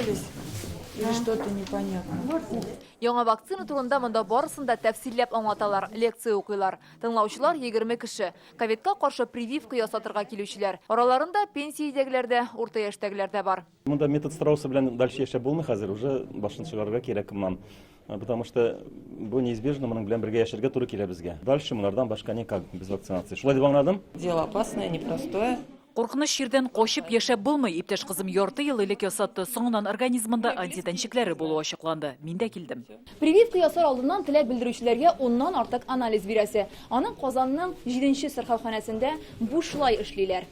Привились или что-то непонятно. Яңа вакцина турында монда барысын да тәфсилләп аңлаталар, лекция укыйлар. Тыңлаучылар 20 кеше. Ковидка каршы прививка ясатырга килүчеләр. Араларында пенсиядәгеләр дә, урта яшьтәгеләр дә бар. Монда метод страуса белән дальше яшәп булмый хәзер, уже башын чыгарырга кирәк моннан. Потому что бу неизбежно, моның белән бергә яшәргә туры килә безгә. Дальше монардан башка никак без вакцинация. Шулай дип аңладым. Дело опасное, непростое. Куркыныч чирдән качып яшәп булмый. Иптәш кызым ярты ел элек ясатты. Соңыннан организмында антитәнчекләре булуы ачыкланды. Мин дә килдем. Прививка ясар алдыннан теләк белдерүчеләргә уннан артык анализ бирәсе. Аны Казанның җиденче сырхауханәсендә бушлай эшлиләр.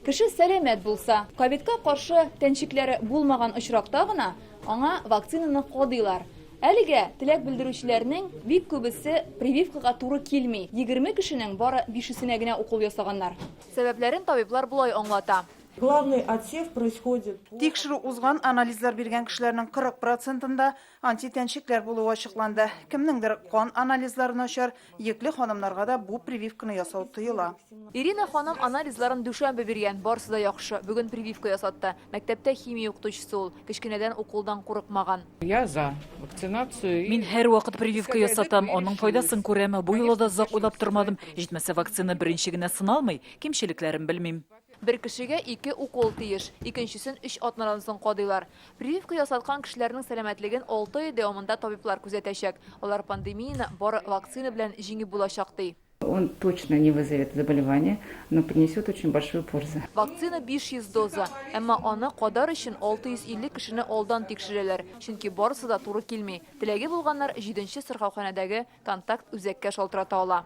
Кеше сәламәт булса, ковидка каршы тәнчекләре булмаган очракта гына аңа вакцинаны кадыйлар. Әлегә теләк белдерүчеләрнең бик күбесе прививкага туры килми. 20 кешенең бары бишесенә генә укол ясаганнар. Сәбәпләрен табиблар болай аңлата. Главный отсев происходит по... Тикшерү узган, анализлар биргән кешеләрнең 40 процентында антитәнчекләр булуы ачыкланды. Кемнеңдер кан анализлары начар, йөкле ханымнарга да бу прививканы ясау тыела. Ирина ханым анализларын дүшәмбе биргән, барысы да яхшы. Бүген прививка ясатты. Мәктәптә химия укытучысы ул. Кечкенәдән уколдан курыкмаган. Я за вакцинацию. Мин һәрвакыт прививка ясатам, аның файдасын күрәм. Бу юлы да озак уйлап тормадым. Җитмәсә, вакцина беренче генә сыналмый, кимчелекләрен белмим. Бер кешегә ике укол тиеш. Икенчесен өч атнадан соң кадыйлар. Прививка ясаткан кешеләрнең сәламәтлеген алты ай дәвамында табиблар күзәтәчәк. Алар пандемияне бары вакцина белән җиңеп булачак, ди. Он точно не вызовет заболевание, но принесет очень большую пользу. Вакцина 500 доза. Әмма аны кадар өчен 650 кешене алдан тикшерәләр. Чөнки барысы да туры килми. Теләге булганнар җиденче сырхауханәдәге контакт үзәккә шалтырата ала.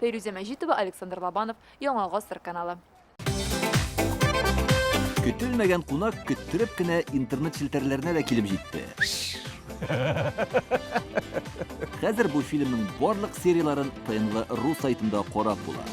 Фәйрүзә Мәҗитова, Александр Лобанов, Яңа Гасыр каналы. Көтелмәгән кунак көттереп кенә интернет челтәрләренә дә килеп җитте. Хәзер бу фильмның барлык серияләрен ТНВ ру сайтында карап була.